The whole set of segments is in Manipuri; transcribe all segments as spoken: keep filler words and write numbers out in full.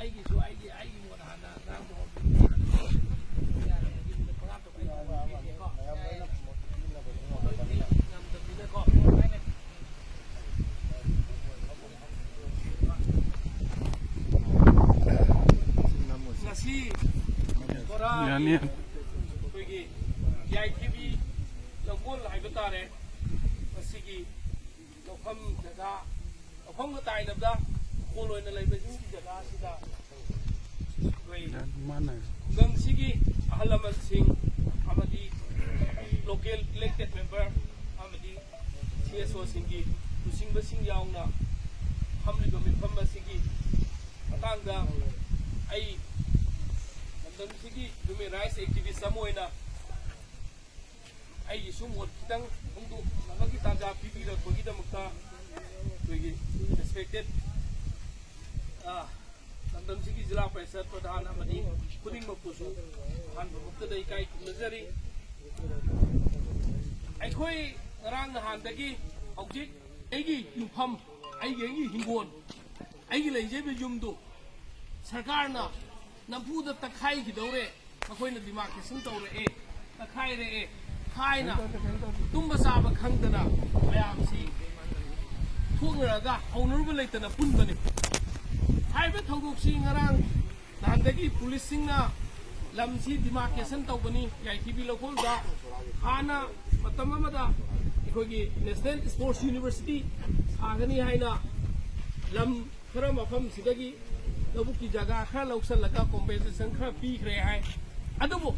ꯑꯩꯒꯤꯁꯨ ꯑꯩꯒꯤ ꯑꯩꯒꯤ ꯃꯣꯠ ꯍꯥꯟꯅ ꯉꯥꯡꯕ ꯍꯧꯔꯒꯦꯀꯣ꯫ ꯉꯁꯤ ꯕꯣꯔꯥꯒꯤ ꯌꯥꯅꯤ꯫ ꯑꯩꯈꯣꯏꯒꯤ ꯌꯥꯏꯊꯤꯕꯤ ꯂꯧꯀꯣꯜ ꯍꯥꯏꯕ ꯇꯥꯔꯦ꯫ ꯃꯁꯤꯒꯤ ꯂꯧꯐꯝ ꯖꯒꯥ, ꯂꯧꯐꯝꯒ ꯇꯥꯏꯅꯕꯗ ꯈꯣꯜ ꯑꯣꯏꯅ ꯂꯩꯕꯁꯤꯡꯒꯤ ꯖꯒꯥ ꯑꯁꯤꯗ ꯑꯩꯈꯣꯏ ꯈꯨꯡꯒꯪꯁꯤꯒꯤ ꯑꯍꯜ ꯂꯃꯟꯁꯤꯡ ꯑꯃꯗꯤ ꯂꯣꯀꯦꯜ ꯏꯂꯦꯛꯇꯦꯠ ꯃꯦꯝꯕꯔ ꯑꯃꯗꯤ ꯁꯤ ꯑꯦꯁ ꯑꯣꯁꯤꯡꯒꯤ ꯂꯨꯆꯤꯡꯕꯁꯤꯡ ꯌꯥꯎꯅ ꯐꯝꯂꯤꯕ ꯃꯤꯐꯝ ꯑꯁꯤꯒꯤ ꯃꯇꯥꯡꯗ ꯑꯩ ꯂꯝꯗꯝꯁꯤꯒꯤ ꯍ꯭ꯌꯨꯃꯦꯟ ꯔꯥꯏꯠꯁ ꯑꯦꯛꯇꯤꯚꯤꯁ ꯑꯃ ꯑꯣꯏꯅ ꯑꯩꯒꯤꯁꯨ ꯃꯣꯠ ꯈꯤꯇꯪ ꯐꯣꯡꯗꯣꯛꯅꯕꯒꯤ ꯇꯥꯟꯖꯥ ꯄꯤꯕꯤꯔꯛꯄꯒꯤꯗꯃꯛꯇ ꯑꯩꯈꯣꯏꯒꯤ ꯔꯦꯁꯄꯦꯛꯇꯦꯠ ꯂꯝꯗꯝꯁꯤꯒꯤ ꯖꯤꯂꯥ ꯄꯔꯤꯁꯠ ꯄ꯭ꯔꯙꯥꯟ ꯑꯃꯗꯤ ꯈꯨꯗꯤꯡꯃꯛꯄꯨꯁꯨ ꯑꯍꯥꯟꯕꯃꯛꯇꯗ ꯏꯀꯥꯏ ꯈꯨꯝꯅꯖꯔꯤ꯫ ꯑꯩꯈꯣꯏ ꯉꯔꯥꯡ ꯅꯍꯥꯟꯗꯒꯤ ꯍꯧꯖꯤꯛ ꯑꯩꯒꯤ ꯌꯨꯝꯐꯝ, ꯑꯩꯒꯤ ꯑꯩꯒꯤ ꯍꯤꯡꯒꯣꯜ, ꯑꯩꯒꯤ ꯂꯩꯖꯔꯤꯕ ꯌꯨꯝꯗꯨ ꯁꯔꯀꯥꯔꯅ ꯅꯝꯐꯨꯗ ꯇꯛꯈꯥꯏꯈꯤꯗꯧꯔꯦ, ꯃꯈꯣꯏꯅ ꯗꯤꯃꯥꯔꯀꯦꯁꯟ ꯇꯧꯔꯛꯑꯦ, ꯇꯛꯈꯥꯏꯔꯛꯑꯦ ꯍꯥꯏꯅ ꯇꯨꯝꯕ ꯆꯥꯕ ꯈꯪꯗꯅ ꯃꯌꯥꯝꯁꯤ ꯊꯣꯛꯅꯔꯒ ꯍꯧꯅꯔꯨꯕ ꯂꯩꯇꯅ ꯄꯨꯟꯕꯅꯤ꯫ ꯍꯥꯏꯔꯤꯕ ꯊꯧꯗꯣꯛꯁꯤ ꯉꯔꯥꯡ ꯅꯍꯥꯟꯗꯒꯤ ꯄꯨꯂꯤꯁꯁꯤꯡꯅ ꯂꯝꯁꯤ ꯗꯤꯃꯥꯔꯀꯦꯁꯟ ꯇꯧꯕꯅꯤ꯫ ꯌꯥꯏꯊꯤꯕꯤ ꯂꯧꯈꯣꯡꯗ ꯍꯥꯟꯅ ꯃꯇꯝ ꯑꯃꯗ ꯑꯩꯈꯣꯏꯒꯤ ꯅꯦꯁꯅꯦꯜ ꯏꯁꯄꯣꯔꯠꯁ ꯌꯨꯅꯤꯚꯔꯁꯤꯇꯤ ꯁꯥꯒꯅꯤ ꯍꯥꯏꯅ ꯂꯝ ꯈꯔ ꯃꯐꯝꯁꯤꯗꯒꯤ ꯂꯧꯕꯨꯛꯀꯤ ꯖꯒꯥ ꯈꯔ ꯂꯧꯁꯤꯜꯂꯒ ꯀꯣꯝꯄꯦꯟꯁꯦꯁꯟ ꯈꯔ ꯄꯤꯈ꯭ꯔꯦ ꯍꯥꯏ꯫ ꯑꯗꯨꯕꯨ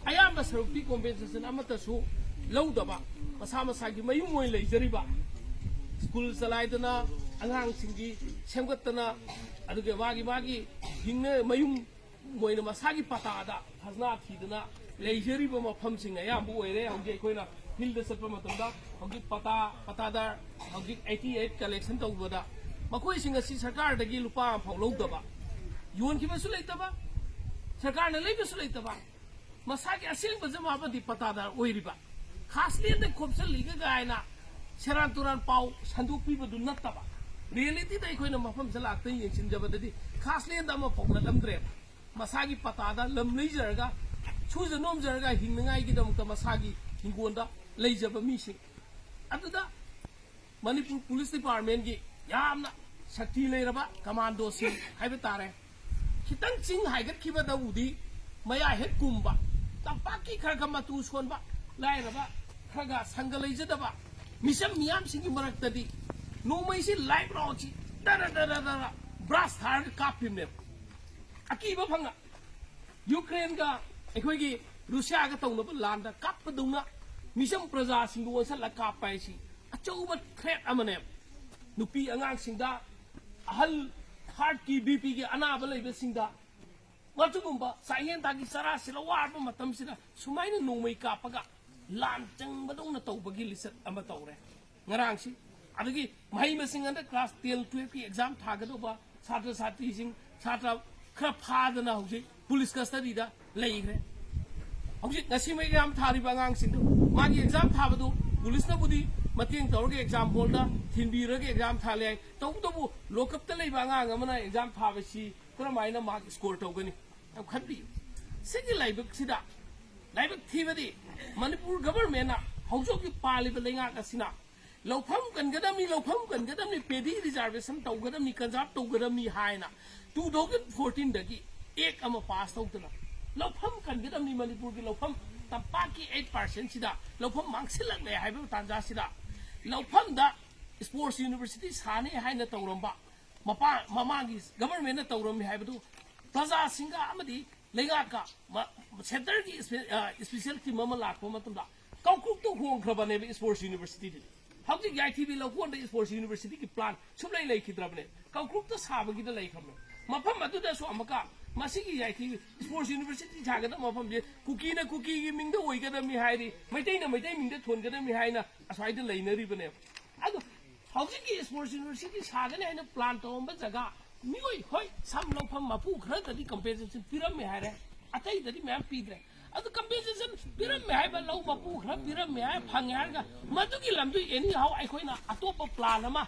ꯑꯌꯥꯝꯕ ꯁꯔꯨꯛꯇꯤ ꯀꯣꯝꯄꯦꯟꯁꯦꯁꯟ ꯑꯃꯠꯇꯁꯨ ꯂꯧꯗꯕ, ꯃꯁꯥ ꯃꯁꯥꯒꯤ ꯃꯌꯨꯝ ꯑꯣꯏꯅ ꯂꯩꯖꯔꯤꯕ, ꯁ꯭ꯀꯨꯜ ꯆꯂꯥꯏꯗꯅ, ꯑꯉꯥꯡꯁꯤꯡꯒꯤ ꯁꯦꯝꯒꯠꯇꯅ, ꯑꯗꯨꯒ ꯃꯥꯒꯤ ꯃꯥꯒꯤ ꯍꯤꯡꯅ ꯃꯌꯨꯝ ꯑꯣꯏꯅ ꯃꯁꯥꯒꯤ ꯄꯇꯥꯗ ꯈꯖꯅꯥ ꯊꯤꯗꯅ ꯂꯩꯖꯔꯤꯕ ꯃꯐꯝꯁꯤꯡ ꯑꯌꯥꯝꯕ ꯑꯣꯏꯔꯦ꯫ ꯍꯧꯖꯤꯛ ꯑꯩꯈꯣꯏꯅ ꯐꯤꯜꯗ ꯆꯠꯄ ꯃꯇꯝꯗ ꯍꯧꯖꯤꯛ ꯄꯇꯥ, ꯄꯇꯥꯗꯥꯔ, ꯍꯧꯖꯤꯛ ꯑꯩꯠꯇꯤ ꯑꯩꯠ ꯀꯂꯦꯛꯁꯟ ꯇꯧꯕꯗ ꯃꯈꯣꯏꯁꯤꯡ ꯑꯁꯤ ꯁꯔꯀꯥꯔꯗꯒꯤ ꯂꯨꯄꯥ ꯑꯃ ꯐꯥꯎ ꯂꯧꯗꯕ, ꯌꯣꯟꯈꯤꯕꯁꯨ ꯂꯩꯇꯕ, ꯁꯔꯀꯥꯔꯅ ꯂꯩꯕꯁꯨ ꯂꯩꯇꯕ, ꯃꯁꯥꯒꯤ ꯑꯁꯦꯡꯕ ꯖꯃꯥꯕꯗꯤ ꯄꯇꯥꯗꯥꯔ ꯑꯣꯏꯔꯤꯕ, ꯈꯥꯁꯂꯦꯟꯗ ꯈꯣꯞꯆꯜꯂꯤꯒ ꯀꯥꯏꯅ ꯁꯦꯔꯥꯟ ꯇꯨꯔꯥꯟ ꯄꯥꯎ ꯁꯟꯗꯣꯛꯄꯤꯕꯗꯨ ꯅꯠꯇꯕ, ꯔꯤꯌꯦꯂꯤꯇꯤꯗ ꯑꯩꯈꯣꯏꯅ ꯃꯐꯝꯁꯦ ꯂꯥꯛꯇ ꯌꯦꯡꯁꯤꯟꯖꯕꯗꯗꯤ ꯈꯥꯁꯂꯦꯟꯗ ꯑꯃꯐꯥꯎ ꯅꯠꯂꯝꯗ꯭ꯔꯦ꯫ ꯃꯁꯥꯒꯤ ꯄꯇꯥꯗ ꯂꯝ ꯂꯩꯖꯔꯒ ꯁꯨꯖ ꯅꯣꯝꯖꯔꯒ ꯍꯤꯡꯅꯉꯥꯏꯒꯤꯗꯃꯛꯇ ꯃꯁꯥꯒꯤ ꯍꯤꯡꯒꯣꯜꯗ ꯂꯩꯖꯕ ꯃꯤꯁꯤꯡ꯫ ꯑꯗꯨꯗ ꯃꯅꯤꯄꯨꯔ ꯄꯨꯂꯤꯁ ꯗꯤꯄꯥꯔꯠꯃꯦꯟꯒꯤ ꯌꯥꯝꯅ ꯁꯛꯇꯤ ꯂꯩꯔꯕ ꯀꯃꯥꯟꯗꯣꯁꯤꯡ ꯍꯥꯏꯕ ꯇꯥꯔꯦ, ꯈꯤꯇꯪ ꯆꯤꯡ ꯍꯥꯏꯒꯠꯈꯤꯕꯗꯕꯨꯗꯤ ꯃꯌꯥ ꯍꯦꯛ ꯀꯨꯝꯕ, ꯇꯝꯄꯥꯛꯀꯤ ꯈꯔ ꯈꯔ ꯃꯇꯨ ꯁꯣꯟꯕ, ꯂꯥꯏꯔꯕ ꯈꯔ ꯈꯔ ꯁꯪꯒ ꯂꯩꯖꯗꯕ ꯃꯤꯆꯝ ꯃꯤꯌꯥꯝꯁꯤꯡꯒꯤ ꯃꯔꯛꯇꯗꯤ ꯅꯣꯡꯃꯩꯁꯤ ꯂꯥꯏꯕ ꯔꯥꯎꯟꯁꯤ ꯗꯔ ꯗꯔ ꯗꯔ ꯕ꯭ꯔꯥꯁ ꯊꯥꯔꯒ ꯀꯥꯞꯄꯤꯕꯅꯦꯕ꯫ ꯑꯀꯤꯕ ꯐꯪꯅ ꯌꯨꯀ꯭ꯔꯦꯟꯒ ꯑꯩꯈꯣꯏꯒꯤ ꯔꯨꯁꯤꯌꯥꯒ ꯇꯧꯅꯕ ꯂꯥꯟꯗ ꯀꯥꯞꯄꯗꯧꯅ ꯃꯤꯆꯝ ꯄ꯭ꯔꯖꯥꯁꯤꯡꯕꯨ ꯑꯣꯟꯁꯜꯂꯒ ꯀꯥꯞꯄ ꯍꯥꯏꯁꯤ ꯑꯆꯧꯕ ꯊ꯭ꯔꯦꯠ ꯑꯃꯅꯦꯕ꯫ ꯅꯨꯄꯤ ꯑꯉꯥꯡꯁꯤꯡꯗ, ꯑꯍꯜ ꯍꯥꯔꯠꯀꯤ, ꯕꯤ ꯄꯤꯒꯤ ꯑꯅꯥꯕ ꯂꯩꯕꯁꯤꯡꯗ, ꯃꯗꯨꯒꯨꯝꯕ ꯆꯥꯛꯍꯦꯟ ꯊꯥꯒꯤ ꯆꯔꯥꯁꯤꯗ ꯋꯥꯔꯕ ꯃꯇꯝꯁꯤꯗ ꯁꯨꯃꯥꯏꯅ ꯅꯣꯡꯃꯩ ꯀꯥꯞꯄꯒ ꯂꯥꯟ ꯆꯪꯕꯗꯧꯅ ꯇꯧꯕꯒꯤ ꯂꯤꯆꯠ ꯑꯃ ꯇꯧꯔꯦ ꯉꯔꯥꯡꯁꯤ꯫ ꯑꯗꯒꯤ ꯃꯍꯩ ꯃꯁꯤꯡ ꯍꯟꯗꯛ ꯀ꯭ꯂꯥꯁ ꯇꯦꯟ ꯇꯨꯌꯦꯜꯐꯀꯤ ꯑꯦꯛꯖꯥꯝ ꯊꯥꯒꯗꯧꯕ ꯁꯥꯇ꯭ꯔ ꯁꯥꯇ꯭ꯔꯤꯁꯤꯡ, ꯁꯥꯇ꯭ꯔ ꯈꯔ ꯐꯥꯗꯅ ꯍꯧꯖꯤꯛ ꯄꯨꯂꯤꯁ ꯀꯁꯇꯗꯤꯗ ꯂꯩꯈ꯭ꯔꯦ꯫ ꯍꯧꯖꯤꯛ ꯉꯁꯤꯃꯛ ꯑꯦꯛꯖꯥꯝ ꯊꯥꯔꯤꯕ ꯑꯉꯥꯡꯁꯤꯡꯗꯨ ꯃꯥꯒꯤ ꯑꯦꯛꯖꯥꯝ ꯊꯥꯕꯗꯨ ꯄꯨꯂꯤꯁꯅꯕꯨꯗꯤ ꯃꯇꯦꯡ ꯇꯧꯔꯒ ꯑꯦꯛꯖꯥꯝ ꯍꯣꯜꯗ ꯊꯤꯟꯕꯤꯔꯒ ꯑꯦꯛꯖꯥꯝ ꯊꯥꯍꯜꯂꯦ ꯍꯥꯏ꯫ ꯇꯧꯕꯇꯕꯨ ꯂꯣꯀꯞꯇ ꯂꯩꯕ ꯑꯉꯥꯡ ꯑꯃꯅ ꯑꯦꯛꯖꯥꯝ ꯊꯥꯕꯁꯤ ꯀꯔꯝꯍꯥꯏꯅ ꯃꯥꯔꯛ ꯁ꯭ꯀꯣꯔ ꯇꯧꯒꯅꯤ? ꯌꯥꯝ ꯈꯟꯕꯤꯌꯨ꯫ ꯁꯤꯒꯤ ꯂꯥꯏꯕꯛꯁꯤꯗ ꯂꯥꯏꯕꯛ ꯊꯤꯕꯗꯤ ꯃꯅꯤꯄꯨꯔ ꯒꯚꯔꯟꯃꯦꯟꯅ ꯍꯧꯖꯤꯛ ꯍꯧꯖꯤꯛ ꯄꯥꯜꯂꯤꯕ ꯂꯩꯉꯥꯛ ꯑꯁꯤꯅ ꯂꯧꯐꯝ ꯀꯟꯒꯗꯕꯅꯤ, ꯂꯧꯐꯝ ꯀꯟꯒꯗꯕꯅꯤ, ꯄꯦꯗꯤ ꯔꯤꯖꯥꯔꯚꯦꯁꯟ ꯇꯧꯒꯗꯕꯅꯤ, ꯀꯟꯖꯥꯔꯚ ꯇꯧꯒꯗꯕꯅꯤ ꯍꯥꯏꯅ ꯇꯨ ꯊꯥꯎꯖꯟ ꯐꯣꯔꯇꯤꯟꯗꯒꯤ ꯑꯦꯛ ꯑꯃ ꯄꯥꯁ ꯇꯧꯗꯅ ꯂꯧꯐꯝ ꯀꯟꯒꯗꯕꯅꯤ, ꯃꯅꯤꯄꯨꯔꯒꯤ ꯂꯧꯐꯝ ꯇꯝꯄꯥꯛꯀꯤ ꯑꯩꯠ ꯄꯥꯔꯁꯦꯟꯁꯤꯗ ꯂꯧꯐꯝ ꯃꯥꯡꯁꯤꯜꯂꯛꯂꯦ ꯍꯥꯏꯕ ꯇꯥꯟꯖꯥꯁꯤꯗ ꯂꯧꯐꯝꯗ ꯁ꯭ꯄꯣꯔꯠꯁ ꯌꯨꯅꯤꯚꯔꯁꯤꯇꯤ ꯁꯥꯅꯤ ꯍꯥꯏꯅ ꯇꯧꯔꯝꯕ ꯃꯄꯥ-, ꯃꯃꯥꯡꯒꯤ ꯒꯚꯔꯟꯃꯦꯟꯅ ꯇꯧꯔꯝꯃꯤ ꯍꯥꯏꯕꯗꯨ ꯄ꯭ꯔꯖꯥꯁꯤꯡꯒ ꯑꯃꯗꯤ ꯂꯩꯉꯥꯛꯀ ꯃ-, ꯁꯦꯟꯇꯔꯒꯤ ꯏꯁꯄꯦ-, ꯑ, ꯏꯁꯄꯤꯁꯦꯜ ꯇꯤꯝ ꯑꯃ ꯂꯥꯛꯄ ꯃꯇꯝꯗ ꯀꯥꯎꯀ꯭ꯔꯨꯛꯇ ꯍꯣꯡꯈ꯭ꯔꯕꯅꯦꯕ ꯁ꯭ꯄꯣꯔꯠꯁ ꯌꯨꯅꯤꯚꯔꯁꯤꯇꯤꯗꯨꯗꯤ꯫ ꯍꯧꯖꯤꯛ ꯌꯥꯏꯊꯤꯕꯤ ꯂꯧꯀꯣꯟꯗ ꯁ꯭ꯄꯣꯔꯠꯁ ꯌꯨꯅꯤꯚꯔꯁꯤꯇꯤꯒꯤ ꯄ꯭ꯂꯥꯟ ꯁꯨꯡꯂꯩ ꯂꯩꯈꯤꯗ꯭ꯔꯕꯅꯦ꯫ ꯀꯥꯎꯀ꯭ꯔꯨꯛꯇ ꯁꯥꯕꯒꯤꯗ ꯂꯩꯈ꯭ꯔꯕꯅꯦ꯫ ꯃꯐꯝ ꯑꯗꯨꯗꯁꯨ ꯑꯃꯨꯛꯀ ꯃꯁꯤꯒꯤ ꯌꯥꯏꯊꯤꯕꯤ ꯁ꯭ꯄꯣꯔꯠꯁ ꯌꯨꯅꯤꯚꯔꯁꯤꯇꯤ ꯁꯥꯒꯗꯕ ꯃꯐꯝꯁꯦ ꯀꯨꯀꯤꯅ ꯀꯨꯀꯤꯒꯤ ꯃꯤꯡꯗ ꯑꯣꯏꯒꯗꯕꯅꯤ ꯍꯥꯏꯔꯤ, ꯃꯩꯇꯩꯅ ꯃꯩꯇꯩ ꯃꯤꯡꯗ ꯊꯣꯟꯒꯗꯕꯅꯤ ꯍꯥꯏꯅ ꯑꯁ꯭ꯋꯥꯏꯗ ꯂꯩꯅꯔꯤꯕꯅꯦꯕ꯫ ꯑꯗꯣ ꯍꯧꯖꯤꯛꯀꯤ ꯁ꯭ꯄꯣꯔꯠꯁ ꯌꯨꯅꯤꯚꯔꯁꯤꯇꯤ ꯁꯥꯒꯅꯤ ꯍꯥꯏꯅ ꯄ꯭ꯂꯥꯟ ꯇꯧꯔꯝꯕ ꯖꯒꯥ, ꯃꯤꯑꯣꯏ, ꯍꯣꯏ, ꯁꯝ ꯂꯧꯐꯝ ꯃꯄꯨ ꯈꯔꯗꯗꯤ ꯀꯝꯄꯦꯟꯁꯦꯁꯟ ꯄꯤꯔꯝꯃꯦ ꯍꯥꯏꯔꯦ, ꯑꯇꯩꯗꯗꯤ ꯃꯌꯥꯝ ꯄꯤꯗ꯭ꯔꯦ꯫ ꯑꯗꯨ ꯀꯝꯄꯦꯟꯁꯦꯁꯟ ꯄꯤꯔꯝꯃꯦ ꯍꯥꯏꯕ, ꯂꯧ ꯃꯄꯨ ꯈꯔ ꯄꯤꯔꯝꯃꯦ ꯍꯥꯏꯔ ꯐꯪꯉꯦ ꯍꯥꯏꯔꯒ ꯃꯗꯨꯒꯤ ꯂꯝꯗꯨ ꯑꯦꯅꯤ ꯍꯥꯎ ꯑꯩꯈꯣꯏꯅ ꯑꯇꯣꯞꯄ ꯄ꯭ꯂꯥꯟ ꯑꯃ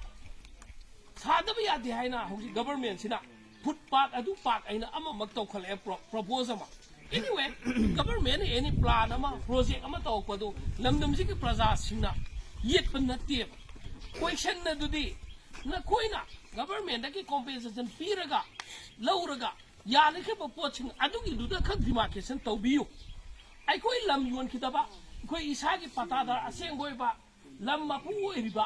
ꯁꯥꯗꯕ ꯌꯥꯗꯦ ꯍꯥꯏꯅ ꯍꯧꯖꯤꯛ ꯒꯕꯔꯃꯦꯟꯁꯤꯅ ꯐꯨꯠ ꯄꯥꯠ ꯑꯗꯨ ꯄꯥꯠ ꯑꯩꯅ ꯑꯃꯃꯛ ꯇꯧꯈꯠꯂꯛꯑꯦ ꯄ꯭ꯔꯣ-, ꯄ꯭ꯔꯣꯄꯣꯖ ꯑꯃ꯫ ꯑꯦꯅꯤꯋꯦ, ꯒꯕꯔꯃꯦꯟꯅ ꯑꯦꯅꯤ ꯄ꯭ꯂꯥꯟ ꯑꯃ, ꯄ꯭ꯔꯣꯖꯦꯛ ꯑꯃ ꯇꯧꯔꯛꯄꯗꯨ ꯂꯝꯗꯝꯁꯤꯒꯤ ꯄ꯭ꯔꯖꯥꯁꯤꯡꯅ ꯌꯦꯠꯄ ꯅꯠꯇꯦꯕ꯫ ꯀꯣꯏꯁꯟ ꯑꯗꯨꯗꯤ ꯅꯈꯣꯏꯅ ꯒꯕꯔꯃꯦꯟꯗꯒꯤ ꯀꯣꯝꯄꯦꯟꯁꯦꯁꯟ ꯄꯤꯔꯒ ꯂꯧꯔꯒ ꯌꯥꯅꯈꯤꯕ ꯄꯣꯠꯁꯤꯡ ꯑꯗꯨꯒꯤꯗꯨꯗ ꯈꯛ ꯗꯤꯃꯥꯔꯀꯦꯁꯟ ꯇꯧꯕꯤꯌꯨ꯫ ꯑꯩꯈꯣꯏ ꯂꯝ ꯌꯣꯟꯈꯤꯗꯕ, ꯑꯩꯈꯣꯏ ꯏꯁꯥꯒꯤ ꯄꯇꯥꯗꯥꯔ ꯑꯁꯦꯡꯕ ꯑꯣꯏꯕ, ꯂꯝ ꯃꯄꯨ ꯑꯣꯏꯔꯤꯕ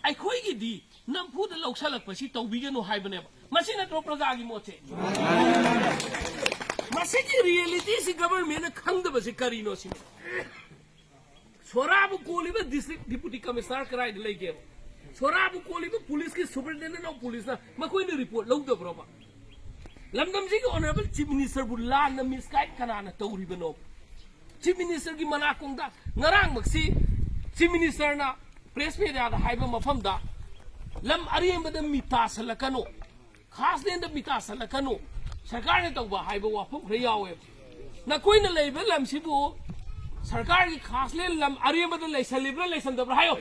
ꯑꯩꯈꯣꯏꯒꯤꯗꯤ ꯅꯝꯐꯨꯗ ꯂꯧꯁꯜꯂꯛꯄꯁꯤ ꯇꯧꯕꯤꯒꯅꯨ ꯍꯥꯏꯕꯅꯦꯕ꯫ ꯃꯁꯤ ꯅꯠꯇ꯭ꯔꯣ ꯄ꯭ꯔꯖꯥꯒꯤ ꯃꯣꯠꯁꯦ? ꯃꯁꯤꯒꯤ ꯔꯤꯌꯦꯂꯤꯇꯤꯁꯤ ꯒꯕꯔꯃꯦꯟꯅ ꯈꯪꯗꯕꯁꯤ ꯀꯔꯤꯅꯣ ꯁꯤꯅꯤ꯫ ꯁꯣꯔꯥꯕꯨ ꯀꯣꯜꯂꯤꯕ ꯗꯤꯁꯇ꯭ꯔꯤꯛ ꯗꯤꯄꯨꯇꯤ ꯀꯃꯤꯁꯅꯔ ꯀꯗꯥꯏꯗ ꯂꯩꯒꯦꯕ? ꯁꯣꯔꯥꯕꯨ ꯀꯣꯜꯂꯤꯕ ꯄꯨꯂꯤꯁꯀꯤ ꯁꯨꯄꯔꯤꯟꯇꯦꯟꯗꯦꯟ ꯑꯣꯐ ꯄꯨꯂꯤꯁꯅ ꯃꯈꯣꯏꯅ ꯔꯤꯄꯣꯔꯠ ꯂꯧꯗꯕ꯭ꯔꯣꯕ? ꯂꯝꯗꯝꯁꯤꯒꯤ ꯑꯣꯅꯔꯦꯕꯜ ꯆꯤꯐ ꯃꯤꯅꯤꯁꯇꯔꯕꯨ ꯂꯥꯟꯅ ꯃꯤꯁꯒꯥꯏꯗ ꯀꯅꯥꯅ ꯇꯧꯔꯤꯕꯅꯣ? ꯆꯤꯐ ꯃꯤꯅꯤꯁꯇꯔꯒꯤ ꯃꯅꯥꯀꯣꯡꯗ ꯉꯔꯥꯡꯃꯛꯁꯤ ꯆꯤꯐ ꯃꯤꯅꯤꯁꯇꯔꯅ ꯄ꯭ꯔꯦꯁ ꯃꯦꯗꯤꯌꯥꯗ ꯍꯥꯏꯕ ꯃꯐꯝꯗ ꯂꯝ ꯑꯔꯦꯝꯕꯗ ꯃꯤ ꯇꯥꯁꯜꯂꯛꯀꯅꯨ, ꯈꯥꯁꯂꯦꯟꯗ ꯃꯤ ꯇꯥꯁꯜꯂꯛꯀꯅꯨ, ꯁꯔꯀꯥꯔꯅ ꯇꯧꯕ ꯍꯥꯏꯕ ꯋꯥꯐꯝ ꯈꯔ ꯌꯥꯎꯋꯦꯕ꯫ ꯅꯈꯣꯏꯅ ꯂꯩꯕ ꯂꯝꯁꯤꯕꯨ ꯁꯔꯀꯥꯔꯒꯤ ꯈꯥꯁꯂꯦꯟ ꯂꯝ ꯑꯔꯦꯝꯕꯗ ꯂꯩꯁꯜꯂꯤꯕ꯭ꯔꯥ ꯂꯩꯁꯟꯗꯕ꯭ꯔꯥ ꯍꯥꯏꯌꯣ꯫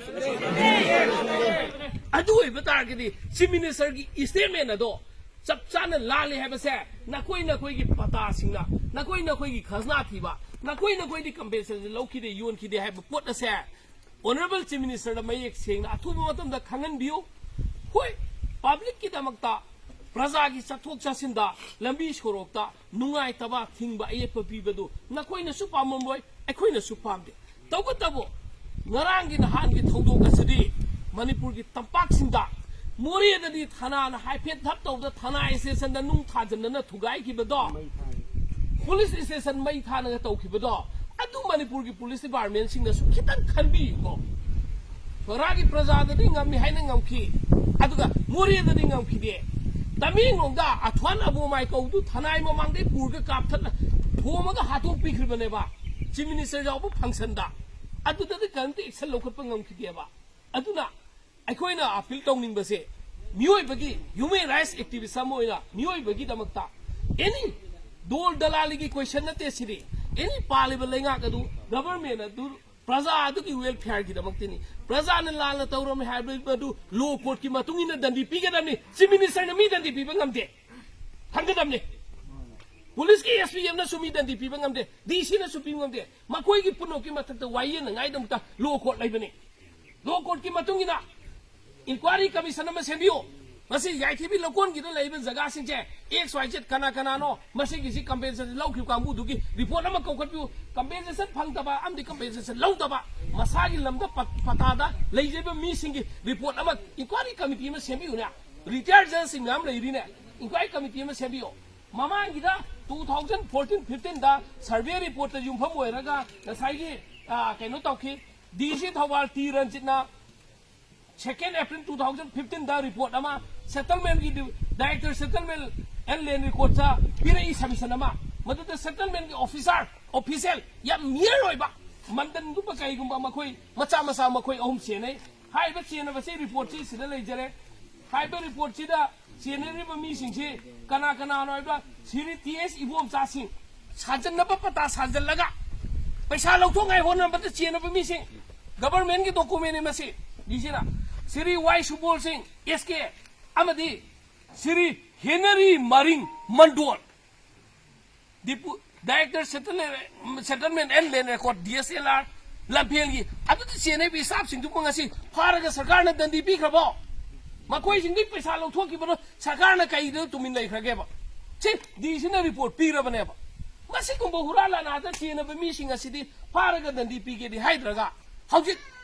ꯑꯗꯨ ꯑꯣꯏꯕ ꯇꯥꯔꯒꯗꯤ ꯆꯤꯐ ꯃꯤꯅꯤꯁꯇꯔꯒꯤ ꯏꯁꯇꯦꯠꯃꯦꯟ ꯑꯗꯣ ꯆꯞ ꯆꯥꯅ ꯂꯥꯜꯂꯤ ꯍꯥꯏꯕꯁꯦ ꯅꯈꯣꯏ ꯅꯈꯣꯏꯒꯤ ꯄꯇꯥꯁꯤꯡꯅ, ꯅꯈꯣꯏ ꯅꯈꯣꯏꯒꯤ ꯈꯖꯅꯥ ꯊꯤꯕ, ꯅꯈꯣꯏ ꯅꯈꯣꯏꯗꯤ ꯀꯝꯄꯦꯟꯁꯦꯁꯟ ꯂꯧꯈꯤꯗꯦ, ꯌꯣꯟꯈꯤꯗꯦ ꯍꯥꯏꯕ ꯄꯣꯠ ꯑꯁꯦ ꯑꯣꯅꯔꯦꯕꯜ ꯆꯤꯐ ꯃꯤꯅꯤꯁꯇꯔꯗ ꯃꯌꯦꯛ ꯁꯦꯡꯅ ꯑꯊꯨꯕ ꯃꯇꯝꯗ ꯈꯪꯍꯟꯕꯤꯌꯨ꯫ ꯍꯣꯏ, ꯄꯕ꯭ꯂꯤꯛꯀꯤꯗꯃꯛꯇ, ꯄ꯭ꯔꯖꯥꯒꯤ ꯆꯠꯊꯣꯛ ꯆꯠꯁꯤꯟꯗ, ꯂꯝꯕꯤ ꯁꯣꯔꯣꯛꯇ ꯅꯨꯡꯉꯥꯏꯇꯕ, ꯊꯤꯡꯕ, ꯑꯌꯦꯠꯄ ꯄꯤꯕꯗꯨ ꯅꯈꯣꯏꯅꯁꯨ ꯄꯥꯝꯃꯝꯂꯣꯏ, ꯑꯩꯈꯣꯏꯅꯁꯨ ꯄꯥꯝꯗꯦ꯫ ꯇꯧꯕꯇꯕꯨ ꯉꯔꯥꯡꯒꯤ ꯅꯍꯥꯟꯒꯤ ꯊꯧꯗꯣꯛ ꯑꯁꯤꯗꯤ ꯃꯅꯤꯄꯨꯔꯒꯤ ꯇꯝꯄꯥꯛꯁꯤꯡꯗ ꯃꯣꯔꯦꯗꯗꯤ ꯊꯅꯥꯅ ꯍꯥꯏꯐꯦꯠ ꯙꯞ ꯇꯧꯕꯗ ꯊꯅꯥ ꯁ꯭ꯇꯦꯁꯟꯗ ꯅꯨꯡ ꯊꯥꯖꯤꯟꯗꯅ ꯊꯨꯒꯥꯏꯈꯤꯕꯗꯣ, ꯄꯨꯂꯤꯁ ꯁ꯭ꯇꯦꯁꯟ ꯃꯩ ꯊꯥꯅꯒ ꯇꯧꯈꯤꯕꯗꯣ, ꯑꯗꯨ ꯃꯅꯤꯄꯨꯔꯒꯤ ꯄꯨꯂꯤꯁ ꯗꯤꯄꯥꯔꯠꯃꯦꯟꯁꯤꯡꯅꯁꯨ ꯈꯤꯇꯪ ꯈꯟꯕꯤꯌꯨꯀꯣ꯫ ꯁꯣꯔꯥꯒꯤ ꯄ꯭ꯔꯖꯥꯗꯗꯤ ꯉꯝꯃꯤ ꯍꯥꯏꯅ ꯉꯝꯈꯤ, ꯑꯗꯨꯒ ꯃꯣꯔꯦꯗꯗꯤ ꯉꯝꯈꯤꯗꯦ꯫ ꯇꯃꯦꯡꯂꯣꯡꯗ ꯑꯊ꯭ꯋꯥꯟ ꯑꯕꯣꯃꯥꯏ ꯀꯧꯕꯗꯨ ꯊꯅꯥꯏ ꯃꯃꯥꯡꯗꯩ ꯄꯨꯔꯒ ꯀꯥꯞꯊꯠꯂ ꯊꯣꯝꯃꯒ ꯍꯥꯠꯇꯣꯛꯄꯤꯈ꯭ꯔꯤꯕꯅꯦꯕ ꯆꯤꯐ ꯃꯤꯅꯤꯁꯇꯔ ꯌꯥꯎꯕ ꯐꯪꯁꯟꯗ꯫ ꯑꯗꯨꯗꯗꯤ ꯀꯔꯤꯝꯇ ꯑꯦꯛꯁꯟ ꯂꯧꯈꯠꯄ ꯉꯝꯈꯤꯗꯦꯕ꯫ ꯑꯗꯨꯅ ꯑꯩꯈꯣꯏꯅ ꯑꯄꯤꯜ ꯇꯧꯅꯤꯡꯕꯁꯦ, ꯃꯤꯑꯣꯏꯕꯒꯤ, ꯍ꯭ꯌꯨꯃꯦꯟ ꯔꯥꯏꯠꯁ ꯑꯦꯛꯇꯤꯚꯤꯁ ꯑꯃ ꯑꯣꯏꯅ ꯃꯤꯑꯣꯏꯕꯒꯤꯗꯃꯛꯇ ꯑꯦꯅꯤ ꯗꯣꯜ ꯗꯂꯥꯂꯤꯒꯤ ꯀꯣꯏꯁꯟ ꯅꯠꯇꯦ ꯁꯤꯗꯤ꯫ ꯑꯦꯅꯤ ꯄꯥꯜꯂꯤꯕ ꯂꯩꯉꯥꯛ ꯑꯗꯨ, ꯒꯚꯔꯟꯃꯦꯟ ꯑꯗꯨ ꯄ꯭ꯔꯖꯥ ꯑꯗꯨꯒꯤ ꯋꯦꯜꯐꯤꯌꯔꯒꯤꯗꯃꯛꯇꯅꯤ꯫ ꯄ꯭ꯔꯖꯥꯅ ꯂꯥꯟꯅ ꯇꯧꯔꯝꯃꯦ ꯍꯥꯏꯕ ꯃꯗꯨ ꯂꯣ ꯀꯣꯔꯠꯀꯤ ꯃꯇꯨꯡ ꯏꯟꯅ ꯗꯟꯗꯤ ꯄꯤꯒꯗꯕꯅꯤ꯫ ꯆꯤꯐ ꯃꯤꯅꯤꯁꯇꯔꯅ ꯃꯤ ꯗꯟꯗꯤ ꯄꯤꯕ ꯉꯝꯗꯦ, ꯈꯪꯒꯗꯕꯅꯤ꯫ ꯄꯨꯂꯤꯁꯀꯤ ꯑꯦꯁ ꯄꯤ ꯑꯦꯝꯅꯁꯨ ꯃꯤ ꯗꯟꯗꯤ ꯄꯤꯕ ꯉꯝꯗꯦ, ꯗꯤ ꯁꯤꯅꯁꯨ ꯄꯤꯕ ꯉꯝꯗꯦ꯫ ꯃꯈꯣꯏꯒꯤ ꯄꯨꯝꯅꯃꯛꯀꯤ ꯃꯊꯛꯇ ꯋꯥꯌꯦꯜꯅꯉꯥꯏꯗꯃꯛꯇ ꯂꯣ ꯀꯣꯔꯠ ꯂꯩꯕꯅꯤ꯫ ꯂꯣ ꯀꯣꯔꯠꯀꯤ ꯃꯇꯨꯡ ꯏꯟꯅ ꯏꯟꯀ꯭ꯋꯥꯏꯔꯤ ꯀꯃꯤꯁꯟ ꯑꯃ ꯁꯦꯝꯕꯤꯌꯨ꯫ ꯃꯁꯤ ꯌꯥꯏꯊꯤꯕꯤ ꯂꯧꯀꯣꯟꯒꯤꯗ ꯂꯩꯔꯤꯕ ꯖꯒꯥꯁꯤꯡꯁꯦ ꯑꯦꯛꯁ ꯋꯥꯏ ꯖꯦꯠ ꯀꯅꯥ ꯀꯅꯥꯅꯣ, ꯃꯁꯤꯒꯤꯁꯤ ꯀꯝꯄꯦꯟꯁꯦꯁꯟ ꯂꯧꯈꯤꯕ ꯀꯥꯡꯕꯨꯗꯨꯒꯤ ꯔꯤꯄꯣꯔꯠ ꯑꯃ ꯀꯧꯈꯠꯄꯤꯌꯨ꯫ ꯀꯝꯄꯦꯟꯁꯦꯁꯟ ꯐꯪꯗꯕ ꯑꯃꯗꯤ ꯀꯝꯄꯦꯟꯁꯦꯁꯟ ꯂꯧꯗꯕ, ꯃꯁꯥꯒꯤ ꯂꯝꯗ ꯄꯠ-, ꯄꯇꯥꯗ ꯂꯩꯖꯕ ꯃꯤꯁꯤꯡꯒꯤ ꯔꯤꯄꯣꯔꯠ ꯑꯃ ꯏꯟꯀ꯭ꯋꯥꯏꯔꯤ ꯀꯃꯤꯇꯤ ꯑꯃ ꯁꯦꯝꯕꯤꯌꯨꯅꯦ꯫ ꯔꯤꯇꯥꯌꯔ ꯖꯖꯁꯤꯡ ꯃꯌꯥꯝ ꯂꯩꯔꯤꯅꯦ, ꯏꯟꯀ꯭ꯋꯥꯏꯔꯤ ꯀꯃꯤꯇꯤ ꯑꯃ ꯁꯦꯝꯕꯤꯌꯨ꯫ ꯃꯃꯥꯡꯒꯤꯗ ꯇꯨ ꯊꯥꯎꯖꯟ ꯐꯣꯔꯇꯤꯟ ꯐꯤꯐꯇꯤꯟꯗ ꯁꯔꯚꯦ ꯔꯤꯄꯣꯔꯠꯇ ꯌꯨꯝꯐꯝ ꯑꯣꯏꯔꯒ ꯉꯁꯥꯏꯒꯤ, ꯑ, ꯀꯩꯅꯣ ꯇꯧꯈꯤ, ꯗꯤ ꯁꯤ ꯊꯧꯕꯥꯜ ꯇꯤ ꯔꯟꯖꯤꯠꯅ ꯁꯦꯀꯦꯟ ꯑꯦꯄ꯭ꯔꯤꯜ ꯇꯨ ꯊꯥꯎꯖꯟ ꯐꯤꯐꯇꯤꯟꯗ ꯔꯤꯄꯣꯔꯠ ꯑꯃ ꯁꯦꯇꯜꯃꯦꯟꯒꯤ ꯗꯤ-, ꯗꯥꯏꯔꯦꯛꯇꯔ ꯁꯦꯇꯜꯃꯦꯟ ꯑꯦꯟ ꯂꯦꯟ ꯔꯦꯀꯣꯔꯠꯇ ꯄꯤꯔꯛꯏ ꯁꯕꯃꯤꯁꯟ ꯑꯃ꯫ ꯃꯗꯨꯗ ꯁꯦꯇꯜꯃꯦꯟꯒꯤ ꯑꯣꯐꯤꯁꯥꯔ, ꯑꯣꯐꯤꯁꯦꯜ, ꯌꯥꯝ ꯃꯤꯌꯔ ꯑꯣꯏꯕ, ꯃꯟꯗꯟꯒꯨꯝꯕ ꯀꯩꯒꯨꯝꯕ ꯃꯈꯣꯏ ꯃꯆꯥ ꯃꯆꯥ ꯃꯈꯣꯏ ꯑꯍꯨꯝ ꯆꯦꯟꯅꯩ꯫ ꯍꯥꯏꯔꯤꯕ ꯆꯦꯟꯅꯕꯁꯤ ꯔꯤꯄꯣꯔꯠꯁꯤ ꯁꯤꯗ ꯂꯩꯖꯔꯦ꯫ ꯍꯥꯏꯔꯤꯕ ꯔꯤꯄꯣꯔꯠꯁꯤꯗ ꯆꯦꯟꯅꯔꯤꯕ ꯃꯤꯁꯤꯡꯁꯤ ꯀꯅꯥ ꯀꯅꯥꯅꯣ ꯍꯥꯏꯕꯗ ꯁꯤꯔꯤ ꯇꯤ ꯑꯦꯁ ꯏꯕꯣꯝꯆꯥꯁꯤꯡ, ꯁꯥꯖꯟꯅꯕ ꯄꯇꯥ ꯁꯥꯖꯜꯂꯒ ꯄꯩꯁꯥ ꯂꯧꯊꯣꯛꯉꯥꯏ ꯍꯣꯠꯅꯕꯗ ꯆꯦꯟꯅꯕ ꯃꯤꯁꯤꯡ, ꯒꯕꯔꯃꯦꯟꯒꯤ ꯗꯣꯀꯨꯃꯦꯟꯅꯤ ꯃꯁꯤ꯫ ꯗꯤ ꯁꯤꯅ ꯁꯤꯔꯤ ꯋꯥꯏ ꯁꯨꯕꯣꯜꯁꯤꯡ, ꯑꯦꯁ ꯀꯦ, ꯑꯃꯗꯤ Shri Henry Maring Mondol, deputy-, director settlement-, settlement and land record, D S L R, ꯂꯝꯐꯦꯜꯒꯤ ꯑꯗꯨꯗ ꯆꯦꯟꯅꯔꯤꯕ ꯏꯁꯇꯥꯐꯁꯤꯡꯗꯨꯕꯨ ꯉꯁꯤ ꯐꯥꯔꯒ ꯁꯔꯀꯥꯔꯅ ꯗꯟꯗꯤ ꯄꯤꯈ꯭ꯔꯕꯣ? ꯃꯈꯣꯏꯁꯤꯡꯗꯤ ꯄꯩꯁꯥ ꯂꯧꯊꯣꯛꯈꯤꯕꯗꯣ ꯁꯔꯀꯥꯔꯅ ꯀꯩꯗ ꯇꯨꯃꯤꯟ ꯂꯩꯈ꯭ꯔꯒꯦꯕ? ꯁꯤ ꯗꯤ ꯁꯤꯅ ꯔꯤꯄꯣꯔꯠ ꯄꯤꯔꯕꯅꯦꯕ꯫ ꯃꯁꯤꯒꯨꯝꯕ ꯍꯨꯔꯥꯟ ꯂꯥꯟꯅꯥꯗ ꯆꯦꯟꯅꯕ ꯃꯤꯁꯤꯡ ꯑꯁꯤꯗꯤ ꯐꯥꯔꯒ ꯗꯟꯗꯤ ꯄꯤꯒꯦꯗꯤ ꯍꯥꯏꯗ꯭ꯔꯒ, ꯍꯧꯖꯤꯛ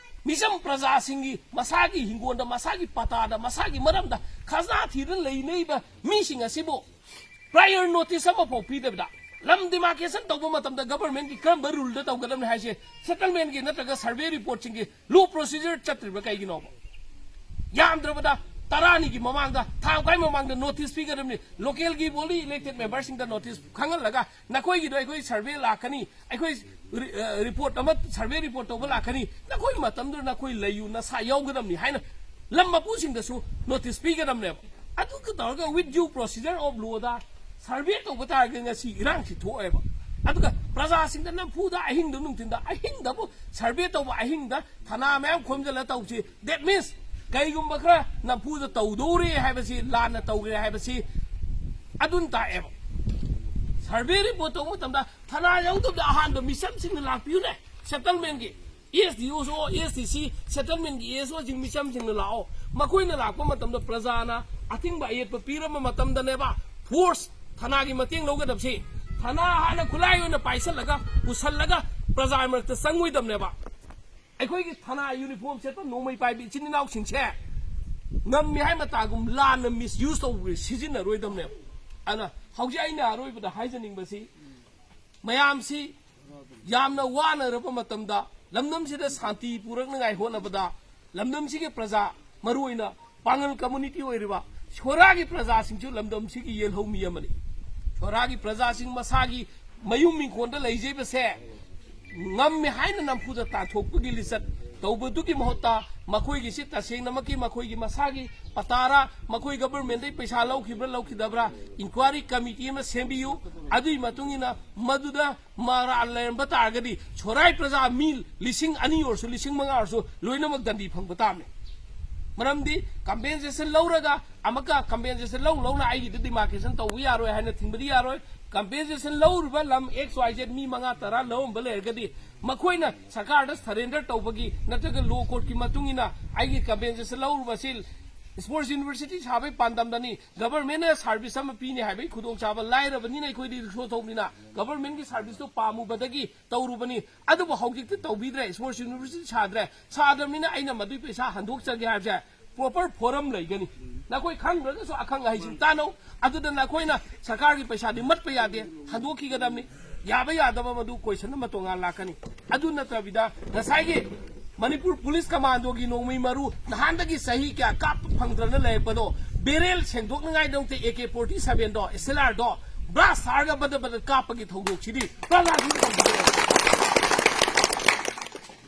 ꯃꯤꯆꯝ ꯄ꯭ꯔꯖꯥꯁꯤꯡꯒꯤ ꯃꯁꯥꯒꯤ ꯍꯤꯡꯒꯣꯜꯗ, ꯃꯁꯥꯒꯤ ꯄꯇꯥꯗ, ꯃꯁꯥꯒꯤ ꯃꯔꯝꯗ ꯈꯖꯅꯥ ꯊꯤꯗꯨꯅ ꯂꯩꯅꯔꯤꯕ ꯃꯤꯁꯤꯡ ꯑꯁꯤꯕꯨ ꯄ꯭ꯔꯥꯏꯌꯔ ꯅꯣꯇꯤꯁ ꯑꯃꯐꯥꯎ ꯄꯤꯗꯕꯤꯗ, ꯂꯝ ꯗꯤꯃꯥꯔꯀꯦꯁꯟ ꯇꯧꯕ ꯃꯇꯝꯗ ꯒꯕꯔꯃꯦꯟꯒꯤ ꯀꯔꯝꯕ ꯔꯨꯜꯗ ꯇꯧꯒꯗꯕꯅꯤ ꯍꯥꯏꯁꯦ ꯁꯦꯇꯜꯃꯦꯟꯒꯤ ꯅꯠꯇ꯭ꯔꯒ ꯁꯔꯚꯦ ꯔꯤꯄꯣꯔꯠꯁꯤꯡꯒꯤ ꯂꯣ ꯄ꯭ꯔꯣꯁꯤꯖꯔ ꯆꯠꯇ꯭ꯔꯤꯕ ꯀꯩꯒꯤꯅꯣꯕ? ꯌꯥꯝꯗ꯭ꯔꯕꯗ ꯇꯔꯥꯅꯤꯒꯤ ꯃꯃꯥꯡꯗ, ꯊꯥ ꯃꯈꯥꯏ ꯃꯃꯥꯡꯗ ꯅꯣꯇꯤꯁ ꯄꯤꯒꯗꯕꯅꯤ꯫ ꯂꯣꯀꯦꯜꯒꯤ ꯕꯣꯗꯤ ꯏꯂꯦꯛꯇꯦꯗ ꯃꯦꯝꯕꯔꯁꯤꯡꯗ ꯅꯣꯇꯤꯁ ꯈꯪꯍꯜꯂꯒ, "ꯅꯈꯣꯏꯒꯤꯗꯣ ꯑꯩꯈꯣꯏ ꯁꯔꯚꯦ ꯂꯥꯛꯀꯅꯤ, ꯑꯩꯈꯣꯏ ꯔꯤ-, ꯑ, ꯔꯤꯄꯣꯔꯠ ꯑꯃ, ꯁꯔꯚꯦ ꯔꯤꯄꯣꯔꯠ ꯇꯧꯕ ꯂꯥꯛꯀꯅꯤ, ꯅꯈꯣꯏ ꯃꯇꯝꯗꯨꯗ ꯅꯈꯣꯏ ꯂꯩꯌꯨ, ꯅꯁꯥ ꯌꯥꯎꯒꯗꯕꯅꯤ" ꯍꯥꯏꯅ ꯂꯝ ꯃꯄꯨꯁꯤꯡꯗꯁꯨ ꯅꯣꯇꯤꯁ ꯄꯤꯒꯗꯕꯅꯦꯕ꯫ ꯑꯗꯨꯒ ꯇꯧꯔꯒ with due procedure of law the survey ꯇꯧꯕ ꯇꯥꯔꯒꯗꯤ ꯉꯁꯤ ꯏꯔꯥꯡꯁꯤ ꯊꯣꯛꯑꯦꯕ꯫ ꯑꯗꯨꯒ ꯄ꯭ꯔꯖꯥꯁꯤꯡꯗ ꯅꯝꯐꯨꯗ ꯑꯍꯤꯡꯗ ꯅꯨꯡꯊꯤꯟꯗ, ꯑꯍꯤꯡꯗꯕꯨ ꯁꯔꯚꯦ ꯇꯧꯕ, ꯑꯍꯤꯡꯗ ꯊꯅꯥ ꯃꯌꯥꯝ ꯈꯣꯝꯖꯤꯜꯂ ꯇꯧꯁꯤ, that means ꯀꯩꯒꯨꯝꯕ ꯈꯔ ꯅꯝꯐꯨꯗ ꯇꯧꯗꯧꯔꯦ ꯍꯥꯏꯕꯁꯤ, ꯂꯥꯟꯅ ꯇꯧꯈ꯭ꯔꯦ ꯍꯥꯏꯕꯁꯤ ꯑꯗꯨꯅ ꯇꯥꯛꯑꯦꯕ꯫ ꯁꯔꯚꯦ ꯔꯤꯄꯣꯔꯠ ꯇꯧꯕ ꯃꯇꯝꯗ ꯊꯅꯥ ꯌꯥꯎꯗꯕꯗ ꯑꯍꯥꯟꯕ ꯃꯤꯆꯝꯁꯤꯡꯅ ꯂꯥꯛꯄꯤꯌꯨꯅꯦ꯫ ꯁꯦꯇꯜꯃꯦꯟꯒꯤ ꯑꯦꯁ ꯗꯤ ꯑꯣꯁꯨ, ꯑꯦꯁ ꯗꯤ ꯁꯤ, ꯁꯦꯇꯜꯃꯦꯟꯒꯤ ꯑꯦꯁ ꯑꯣꯁꯤꯡ ꯃꯤꯆꯝꯁꯤꯡꯅ ꯂꯥꯛꯑꯣ꯫ ꯃꯈꯣꯏꯅ ꯂꯥꯛꯄ ꯃꯇꯝꯗ ꯄ꯭ꯔꯖꯥꯅ ꯑꯊꯤꯡꯕ ꯑꯌꯦꯠꯄ ꯄꯤꯔꯝꯕ ꯃꯇꯝꯗꯅꯦꯕ ꯐꯣꯔꯁ ꯊꯅꯥꯒꯤ ꯃꯇꯦꯡ ꯂꯧꯒꯗꯕꯁꯤ꯫ ꯊꯅꯥ ꯍꯥꯟꯅ ꯈꯨꯠꯂꯥꯏ ꯑꯣꯏꯅ ꯄꯥꯏꯁꯜꯂꯒ ꯄꯨꯁꯜꯂꯒ ꯄ꯭ꯔꯖꯥ ꯃꯔꯛꯇ ꯆꯪꯉꯣꯏꯗꯕꯅꯦꯕ꯫ ꯑꯩꯈꯣꯏꯒꯤ ꯊꯅꯥ ꯌꯨꯅꯤꯐꯣꯔꯝ ꯁꯦꯠꯄ ꯅꯣꯡꯃꯩ ꯄꯥꯏꯕ ꯏꯆꯤꯟ ꯏꯅꯥꯎꯁꯤꯡꯁꯦ ꯉꯝꯃꯤ ꯍꯥꯏ ꯃꯇꯥꯒꯨꯝ ꯂꯥꯟꯅ ꯃꯤꯁꯌꯨꯁ ꯇꯧꯕ ꯁꯤꯖꯤꯟꯅꯔꯣꯏꯗꯕꯅꯦꯕ꯫ ꯑꯗꯨꯅ ꯍꯧꯖꯤꯛ ꯑꯩꯅ ꯑꯔꯣꯏꯕꯗ ꯍꯥꯏꯖꯅꯤꯡꯕꯁꯤ, ꯃꯌꯥꯝꯁꯤ ꯌꯥꯝꯅ ꯋꯥꯅꯔꯕ ꯃꯇꯝꯗ, ꯂꯝꯗꯝꯁꯤꯗ ꯁꯥꯟꯇꯤ ꯄꯨꯔꯛꯅꯉꯥꯏ ꯍꯣꯠꯅꯕꯗ, ꯂꯝꯗꯝꯁꯤꯒꯤ ꯄ꯭ꯔꯖꯥ, ꯃꯔꯨꯑꯣꯏꯅ ꯄꯥꯉꯜ ꯀꯝꯃꯨꯅꯤꯇꯤ ꯑꯣꯏꯔꯤꯕ ꯁꯣꯔꯥꯒꯤ ꯄ꯭ꯔꯖꯥꯁꯤꯡꯁꯨ ꯂꯝꯗꯝꯁꯤꯒꯤ ꯌꯦꯜꯍꯧꯃꯤ ꯑꯃꯅꯤ꯫ ꯁꯣꯔꯥꯒꯤ ꯄ꯭ꯔꯖꯥꯁꯤꯡ ꯃꯁꯥꯒꯤ ꯃꯌꯨꯝ ꯏꯪꯈꯣꯜꯗ ꯂꯩꯖꯩꯕꯁꯦ ꯉꯝꯃꯦ ꯍꯥꯏꯅ ꯅꯝꯐꯨꯗ ꯇꯥꯟꯊꯣꯛꯄꯒꯤ ꯂꯤꯆꯠ ꯇꯧꯕꯗꯨꯒꯤ ꯃꯍꯨꯠꯇ, ꯃꯈꯣꯏꯒꯤꯁꯤ ꯇꯁꯦꯡꯅꯃꯛꯀꯤ ꯃꯈꯣꯏꯒꯤ ꯃꯁꯥꯒꯤ ꯄꯇꯥꯔꯥ, ꯃꯈꯣꯏ ꯒꯚꯔꯟꯃꯦꯟꯗꯒꯤ ꯄꯩꯁꯥ ꯂꯧꯈꯤꯕ꯭ꯔꯥ ꯂꯧꯈꯤꯗꯕ꯭ꯔꯥ, ꯏꯟꯀ꯭ꯋꯥꯏꯔꯤ ꯀꯃꯤꯇꯤ ꯑꯃ ꯁꯦꯝꯕꯤꯌꯨ꯫ ꯑꯗꯨꯒꯤ ꯃꯇꯨꯡ ꯏꯟꯅ ꯃꯗꯨꯗ ꯃꯔꯥꯜ ꯂꯩꯔꯝꯕ ꯇꯥꯔꯒꯗꯤ, ꯁꯣꯔꯥꯏ ꯄ꯭ꯔꯖꯥ ꯃꯤ ꯂꯤꯁꯤꯡ ꯑꯅꯤ ꯑꯣꯏꯔꯁꯨ, ꯂꯤꯁꯤꯡ ꯃꯉꯥ ꯑꯣꯏꯔꯁꯨ, ꯂꯣꯏꯅꯃꯛ ꯗꯟꯗꯤ ꯐꯪꯕ ꯇꯥꯕꯅꯤ꯫ ꯃꯔꯝꯗꯤ ꯀꯝꯄꯦꯟꯁꯦꯁꯟ ꯂꯧꯔꯒ ꯑꯃꯨꯛꯀ ꯀꯝꯄꯦꯟꯁꯦꯁꯟ ꯂꯧ ꯂꯧꯅ ꯑꯩꯒꯤꯗ ꯗꯤꯃꯥꯔꯀꯦꯁꯟ ꯇꯧꯕ ꯌꯥꯔꯣꯏ ꯍꯥꯏꯅ ꯊꯤꯡꯕꯗꯤ ꯌꯥꯔꯣꯏ꯫ ꯀꯝꯄꯦꯟꯁꯦꯁꯟ ꯂꯧꯔꯤꯕ ꯂꯝ ꯑꯦꯛꯁ ꯋꯥꯏ ꯖꯦꯠ ꯃꯤ ꯃꯉꯥ ꯇꯔꯥ ꯂꯧꯔꯝꯕ ꯂꯩꯔꯒꯗꯤ, ꯃꯈꯣꯏꯅ ꯁꯔꯀꯥꯔꯗ ꯁꯔꯦꯟꯗꯔ ꯇꯧꯕꯒꯤ ꯅꯠꯇ꯭ꯔꯒ ꯂꯣ ꯀꯣꯔꯠꯀꯤ ꯃꯇꯨꯡ ꯏꯟꯅ ꯑꯩꯒꯤ ꯀꯝꯄꯦꯟꯁꯦꯁꯟ ꯂꯧꯔꯨꯕꯁꯤ ꯁ꯭ꯄꯣꯔꯠꯁ ꯌꯨꯅꯤꯚꯔꯁꯤꯇꯤ ꯁꯥꯕꯒꯤ ꯄꯥꯟꯗꯝꯗꯅꯤ, ꯒꯚꯔꯟꯃꯦꯟꯅ ꯁꯥꯔꯚꯤꯁ ꯑꯃ ꯄꯤꯅꯤ ꯍꯥꯏꯕꯒꯤ ꯈꯨꯗꯣꯡꯆꯥꯕ ꯂꯥꯏꯔꯕꯅꯤꯅ, ꯑꯩꯈꯣꯏꯗꯤ ꯔꯤꯛꯁꯣ ꯊꯧꯕꯅꯤꯅ ꯒꯚꯔꯟꯃꯦꯟꯒꯤ ꯁꯥꯔꯚꯤꯁꯇꯨ ꯄꯥꯝꯃꯨꯕꯗꯒꯤ ꯇꯧꯔꯨꯕꯅꯤ꯫ ꯑꯗꯨꯕꯨ ꯍꯧꯖꯤꯛꯇꯤ ꯇꯧꯕꯤꯗ꯭ꯔꯦ, ꯁ꯭ꯄꯣꯔꯠꯁ ꯌꯨꯅꯤꯚꯔꯁꯤꯇꯤ ꯁꯥꯗ꯭ꯔꯦ꯫ ꯁꯥꯗ꯭ꯔꯕꯅꯤꯅ ꯑꯩꯅ ꯃꯗꯨꯒꯤ ꯄꯩꯁꯥ ꯍꯟꯗꯣꯛꯆꯒꯦ ꯍꯥꯏꯕꯁꯦ ꯄ꯭ꯔꯣꯄꯔ ꯐꯣꯔꯝ ꯂꯩꯒꯅꯤ꯫ ꯅꯈꯣꯏ ꯈꯪꯗ꯭ꯔꯒꯁꯨ ꯑꯈꯪ ꯑꯍꯩꯁꯤꯡ ꯇꯥꯟꯅꯧ꯫ ꯑꯗꯨꯗ ꯅꯈꯣꯏꯅ ꯁꯔꯀꯥꯔꯒꯤ ꯄꯩꯁꯥꯗꯤ ꯃꯠꯄ ꯌꯥꯗꯦ, ꯍꯟꯗꯣꯛꯈꯤꯒꯗꯕꯅꯤ꯫ ꯌꯥꯕ ꯌꯥꯗꯕ ꯃꯗꯨ ꯀꯣꯏꯁꯟ ꯑꯃ ꯇꯣꯉꯥꯟ ꯂꯥꯛꯀꯅꯤ꯫ ꯑꯗꯨ ꯅꯠꯇꯕꯤꯗ ꯉꯁꯥꯏꯒꯤ ꯃꯅꯤꯄꯨꯔ ꯄꯨꯂꯤꯁ ꯀꯃꯥꯟꯗꯣꯒꯤ ꯅꯣꯡꯃꯩ ꯃꯔꯨ ꯅꯍꯥꯟꯗꯒꯤ ꯆꯍꯤ ꯀꯌꯥ ꯀꯥꯞꯄ ꯐꯪꯗ꯭ꯔꯅ ꯂꯩꯔꯛꯄꯗꯣ, ꯕꯦꯔꯦꯜ ꯁꯦꯡꯗꯣꯛꯅꯉꯥꯏꯗꯃꯛꯇ ꯑꯦ ꯀꯦ ꯐꯣꯔꯇꯤ ꯁꯚꯦꯟꯗꯣ, ꯑꯦꯁ ꯑꯦꯜ ꯑꯥꯔꯗꯣ ꯕ꯭ꯂꯥꯁ ꯊꯥꯔꯒ ꯕꯗ ꯕꯗ ꯀꯥꯞꯄꯒꯤ ꯊꯧꯗꯣꯛꯁꯤꯗꯤ ꯄ꯭ꯔꯖꯥꯁꯤꯡ ꯇꯧꯕꯤꯒꯗꯕꯅꯤ꯫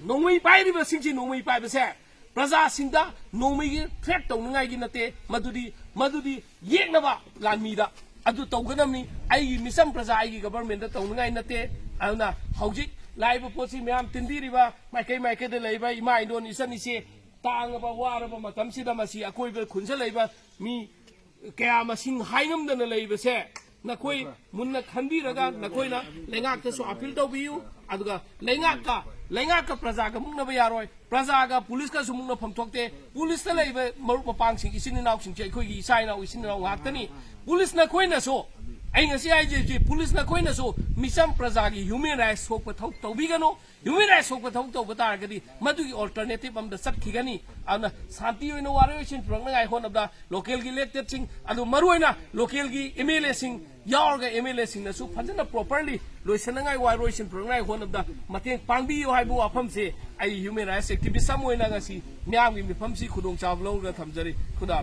ꯅꯣꯡꯃꯩ ꯄꯥꯏꯔꯤꯕꯁꯤꯡꯁꯤ ꯅꯣꯡꯃꯩ ꯄꯥꯏꯕꯁꯦ ꯄ꯭ꯔꯖꯥꯁꯤꯡꯗ ꯅꯣꯡꯃꯩꯒꯤ ꯊ꯭ꯔꯦꯠ ꯇꯧꯅꯉꯥꯏꯒꯤ ꯅꯠꯇꯦ, ꯃꯗꯨꯗꯤ, ꯃꯗꯨꯗꯤ ꯌꯦꯛꯅꯕ ꯂꯥꯟꯃꯤꯗ ꯑꯗꯨ ꯇꯧꯒꯗꯕꯅꯤ꯫ ꯑꯩꯒꯤ ꯃꯤꯆꯝ ꯄ꯭ꯔꯖꯥ ꯑꯩꯒꯤ ꯒꯕꯔꯃꯦꯟꯗ ꯇꯧꯅꯤꯡꯉꯥꯏ ꯅꯠꯇꯦ꯫ ꯑꯗꯨꯅ ꯍꯧꯖꯤꯛ ꯂꯥꯛꯏꯕ ꯄꯣꯠꯁꯤ ꯃꯌꯥꯝ ꯇꯤꯟꯕꯤꯔꯤꯕ ꯃꯥꯏꯀꯩ ꯃꯥꯏꯀꯩꯗ ꯂꯩꯕ ꯏꯃꯥ ꯏꯟꯗꯣꯟ ꯏꯆꯟ ꯏꯆꯦ ꯇꯥꯡꯉꯕ ꯋꯥꯔꯕ ꯃꯇꯝꯁꯤꯗ ꯃꯁꯤ ꯑꯀꯣꯏꯕ ꯈꯨꯟꯁ ꯂꯩꯕ ꯃꯤ ꯀꯌꯥ ꯃꯁꯤꯡ ꯍꯥꯏꯉꯝꯗꯅ ꯂꯩꯕꯁꯦ ꯅꯈꯣꯏ ꯃꯨꯟꯅ ꯈꯟꯕꯤꯔꯒ ꯅꯈꯣꯏꯅ ꯂꯩꯉꯥꯛꯇꯁꯨ ꯑꯄꯤꯜ ꯇꯧꯕꯤꯌꯨ꯫ ꯑꯗꯨꯒ ꯂꯩꯉꯥꯛꯀ ꯂꯩꯉꯥꯛꯀ ꯄ꯭ꯔꯖꯥꯒ ꯃꯨꯛꯅꯕ ꯌꯥꯔꯣꯏ꯫ ꯄ꯭ꯔꯖꯥꯒ ꯄꯨꯂꯤꯁꯀꯁꯨ ꯃꯨꯛꯅꯐꯝ ꯊꯣꯛꯇꯦ꯫ ꯄꯨꯂꯤꯁꯇ ꯂꯩꯕ ꯃꯔꯨꯞ ꯃꯄꯥꯡꯁꯤꯡ ꯏꯆꯤꯟ ꯏꯅꯥꯎꯁꯤꯡꯁꯦ ꯑꯩꯈꯣꯏꯒꯤ ꯏꯆꯥ ꯏꯅꯥꯎ ꯏꯆꯤꯟ ꯏꯅꯥꯎ ꯉꯥꯛꯇꯅꯤ꯫ ꯄꯨꯂꯤꯁ ꯅꯈꯣꯏꯅꯁꯨ ꯑꯩ ꯉꯁꯤ ꯍꯥꯏꯖꯔꯤꯁꯤ ꯄꯨꯂꯤꯁ ꯅꯈꯣꯏꯅꯁꯨ ꯃꯤꯆꯝ ꯄ꯭ꯔꯖꯥꯒꯤ ꯍ꯭ꯌꯨꯃꯦꯟ ꯔꯥꯏꯠꯁ ꯁꯣꯛꯄ ꯊꯕꯛ ꯇꯧꯕꯤꯒꯅꯨ꯫ ꯍ꯭ꯌꯨꯃꯦꯟ ꯔꯥꯏꯠꯁ ꯁꯣꯛꯄ ꯊꯕꯛ ꯇꯧꯕ ꯇꯥꯔꯒꯗꯤ ꯃꯗꯨꯒꯤ ꯑꯣꯜꯇꯔꯅꯦꯇꯤꯞ ꯑꯃꯗ ꯆꯠꯈꯤꯒꯅꯤ꯫ ꯑꯗꯨꯅ ꯁꯥꯟꯇꯤ ꯑꯣꯏꯅ ꯋꯥꯔꯣꯏꯁꯤꯟ ꯄꯨꯔꯛꯅꯉꯥꯏ ꯍꯣꯠꯅꯕꯗ ꯂꯣꯀꯦꯜꯒꯤ ꯏꯂꯦꯛꯇꯦꯠꯁꯤꯡ ꯑꯗꯨ ꯃꯔꯨꯑꯣꯏꯅ ꯂꯣꯀꯦꯜꯒꯤ ꯑꯦꯝ ꯑꯦꯜ ꯑꯦꯁꯤꯡ ꯌꯥꯎꯔꯒ ꯑꯦꯝ ꯑꯦꯜ ꯑꯦꯁꯤꯡꯅꯁꯨ ꯐꯖꯅ ꯄ꯭ꯔꯣꯄꯔꯂꯤ ꯂꯣꯏꯁꯤꯟꯅꯉꯥꯏ ꯋꯥꯔꯣꯏꯁꯤꯟ ꯄꯨꯔꯛꯅꯉꯥꯏ ꯍꯣꯠꯅꯕꯗ ꯃꯇꯦꯡ ꯄꯥꯡꯕꯤꯌꯨ ꯍꯥꯏꯕ ꯋꯥꯐꯝꯁꯦ ꯑꯩ ꯍ꯭ꯌꯨꯃꯦꯟ ꯔꯥꯏꯠꯁ ꯑꯦꯛꯇꯤꯚꯤꯁ ꯑꯃ ꯑꯣꯏꯅ ꯉꯁꯤ ꯃꯤꯌꯥꯝꯒꯤ ꯃꯤꯐꯝꯁꯤ ꯈꯨꯗꯣꯡꯆꯥꯕ ꯂꯧꯔꯒ ꯊꯝꯖꯔꯤ꯫ ꯈꯨꯗꯥ